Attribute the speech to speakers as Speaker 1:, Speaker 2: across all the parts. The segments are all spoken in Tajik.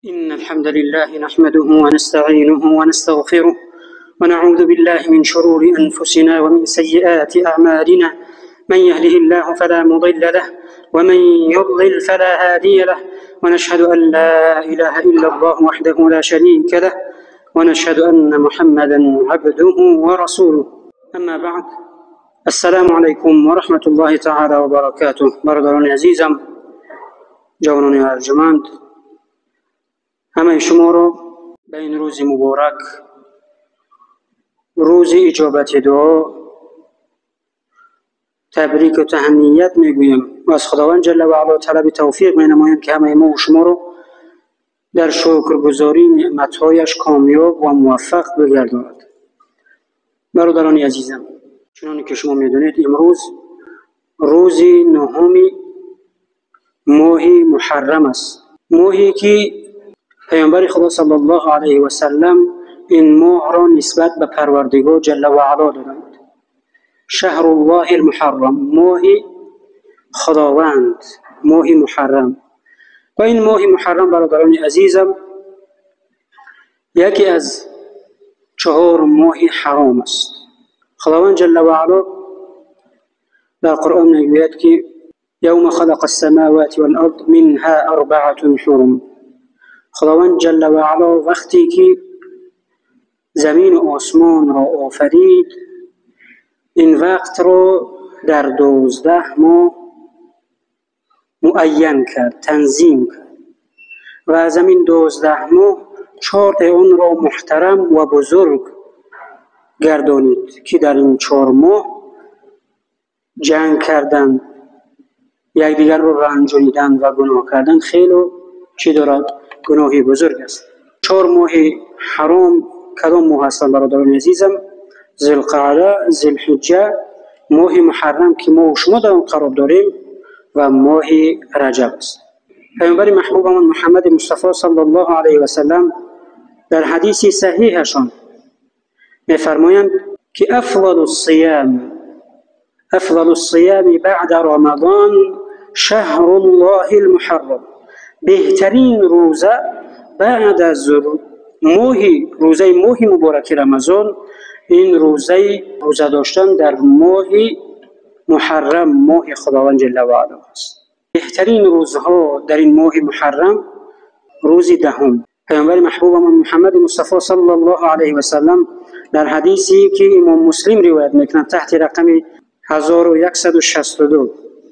Speaker 1: إن الحمد لله نحمده ونستعينه ونستغفره ونعوذ بالله من شرور أنفسنا ومن سيئات أعمالنا، من يهده الله فلا مضل له ومن يضلل فلا هادي له، ونشهد أن لا إله إلا الله وحده لا شريك له، ونشهد أن محمدا عبده ورسوله. أما بعد، السلام علیکم و رحمت الله تعالی و برکاته. برادران عزیزم، جوانان ارجمند، همه شما را به این روز مبارک، روز اجابت دعا، تبریک و تهنیت میگویم و از خداوند جل و علا طلب توفیق می نمایم که همه ما و شما را در شکرگزاری نعمتهایش کامیاب و موفق بگرداند. برادران عزیزم، چنانی که شما میدونید امروز روز نهم ماه محرم است، ماهی که پیامبر خدا صلی الله علیه و سلم این ماه را نسبت به پروردگار جل و علا دادند. شهر الله المحرم، ماه خداوند، ماه محرم. و این ماه محرم برادران عزیزم یکی از 4 ماه حرام است. خداوند جل و علا در قرآن میگوید که یوم خلق السماوات والارض منها 4 حرم. خداوند جل و علا وقتی که زمین و آسمان را آفرید، این وقت را در 12 ماه معین کرد، تنظیم کرد و از این 12 ماه 4 آن را محترم و بزرگ گردانید که در این 4 ماه جنگ کردن، یکدیگر را رنجانیدن و گناه کردن خیلی چی دارد؟ گناهی بزرگ است. 4 ماه حرام کدام ماه هستند برادران عزیزم؟ ذوالقعده، ذوالحجه، ماه محرم که ما و شما در آن قرار داریم و ماه رجب است. پیامبر محبوبمان محمد مصطفی صلی الله علیه و سلم در حدیث صحیحشان می‌فرمایند که افضل الصیام بعد رمضان شهر الله المحرم. بهترین روزه بعد از روزه ماه مبارک رمضان، این روزه داشتن در ماه محرم، ماه خداوند جل و علا است. بهترین روزها در این ماه محرم روز دهم. پیامبر محبوبمان محمد مصطفی صلی الله علیه و سلم در حدیثی که امام مسلم روایت میکنند تحت رقم 1162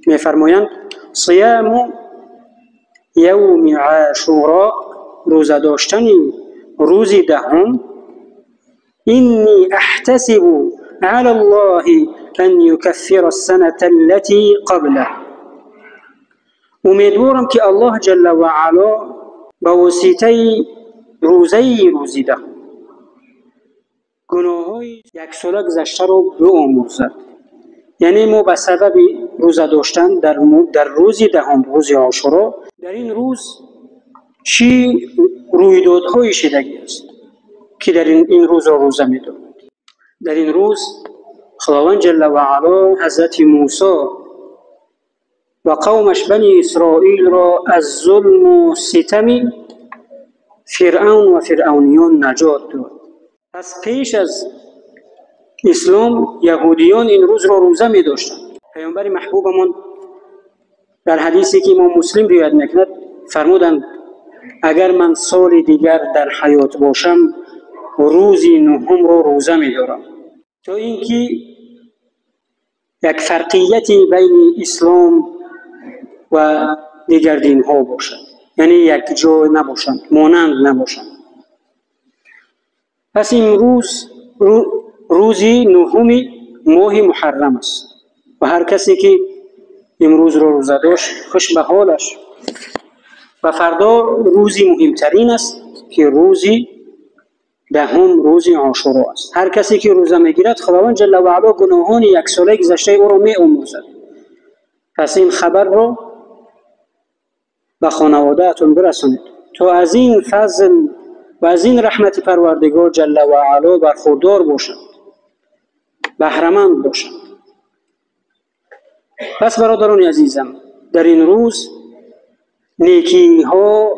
Speaker 1: میفرمایند صیام یوم عاشورا، روزه داشتن روز دهم، اینی احتسب علی الله ان یکفر السنة التي قبله. امیدوارم که الله جل و علا با واسطه روزه روزی دهم گناه‌های یک ساله گذشته رو بیامرزد. یعنی ما به سبب روزه داشتن در روز دهم، روز عاشورا، در این روز چی رویدادهای شدگی است که در این روز را روزه می‌دارند. در این روز خداوند جل و علا حضرت موسی و قومش بنی اسرائیل را از ظلم و ستم فرعون و فرعونیان نجات داد. پس پیش از اسلام یهودیان این روز را روزه می داشتند. پیامبر محبوبمان در حدیثی که امام مسلم روایت میکند فرمودند اگر من سال دیگر در حیات باشم روزی نهم را روزه می دارم، تا اینکه یک فرقیتی بین اسلام و دیگر دین ها باشد، یعنی یک جای نباشند، مانند نباشند. پس امروز روزی نهم ماه محرم است و هر کسی که امروز را روزه داشت خوش به حالش. و فردا روزی مهمترین است که روزی دهم، روز عاشورا است. هر کسی که روزه میگیرد خداوند جل و علا گناهان یک ساله گذشته او را می آموزد. پس این خبر را به خانواده‌تون برسانید تا از این فضل و از این رحمت پروردگار جل و علا برخوردار باشند، بهره‌مند باشند. پس برادران عزیزم، در این روز نیکی ها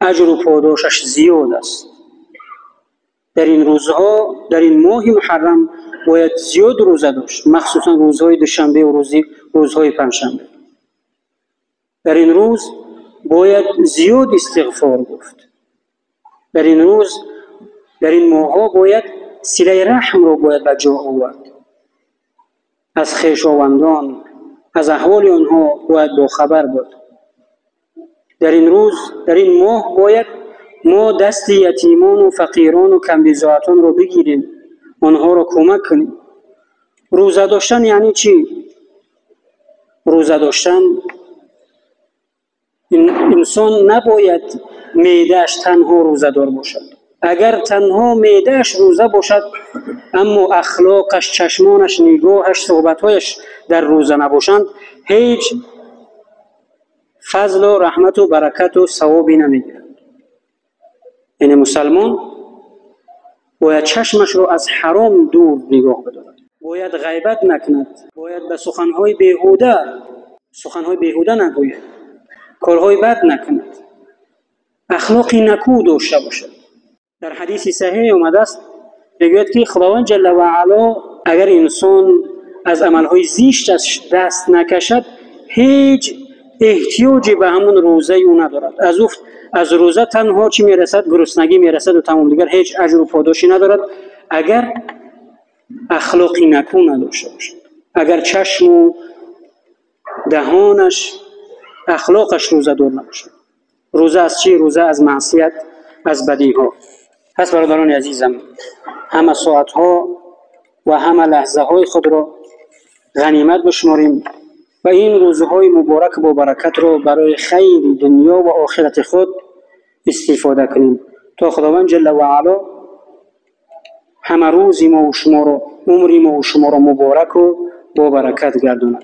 Speaker 1: аҷру подошаш зиёд аст. Дар ин рӯзҳо, дар ин моҳи муҳаррам бояд зиёд рӯза дошт, махсусан рӯзҳои душанбе ва рӯзҳои панҷшанбе. Дар ин рӯз бояд зиёд истиғфор гуфт. Дар ин рӯз, дар ин моҳҳо бояд силаи раҳмро бояд ба ҷо овард. Аз хешовандон, аз аҳволи онҳо бояд бохабар буд. Дар ин рӯз, дар ин моҳ бояд мо дасти ятимону фақирону камбизоатонро бигирем, онҳоро кӯмак кунем. Рӯза доштан яъне чӣ? Рӯза доштан инсон набояд меъдааш танҳо рӯзадор бошад. Агар танҳо меъдааш рӯза бошад, аммо ахлоқаш, чашмонаш, нигоҳаш, суҳбатҳояш дар рӯза набошанд, ҳеҷ фазлу раҳмату баракату савобе намегирад. Яъне мусалмон бояд чашмашро аз ҳаром дур нигоҳ бидорад, бояд ғайбат накунад, бояд ба суханҳои беҳуда нагӯяд, корҳои бад накунад, ахлоқи накӯ дошта бошад. Дар ҳадиси саҳеҳ омадааст, мегӯяд, ки Худованд ҷалла ва аъло агар инсон аз амалҳои зишташ даст накашад, ҳеҷ эҳтиёҷе ба ҳамон рӯзаи ӯ надорад. Аз рӯза танҳо чӣ мерасад? Гуруснагӣ мерасаду тамом, дигар ҳеҷ аҷру подоше надорад, агар ахлоқи накӯ надошта бошад, агар чашму даҳонаш, ахлоқаш рӯзадор набошад. Рӯза аз чӣ? Рӯза аз маъсият, аз бадиҳо. Пас, бародарони азизам, ҳама соатҳо ва ҳама лаҳзаҳои худро ғанимат бишуморем ва ин рӯзҳои муборак бо баракатро барои хайри дунё ва охирати худ истифода кунем, то Худованд ҷалла ва аъло ҳама рӯзи мову шуморо, умри мову шуморо мубораку бо баракат гардонад.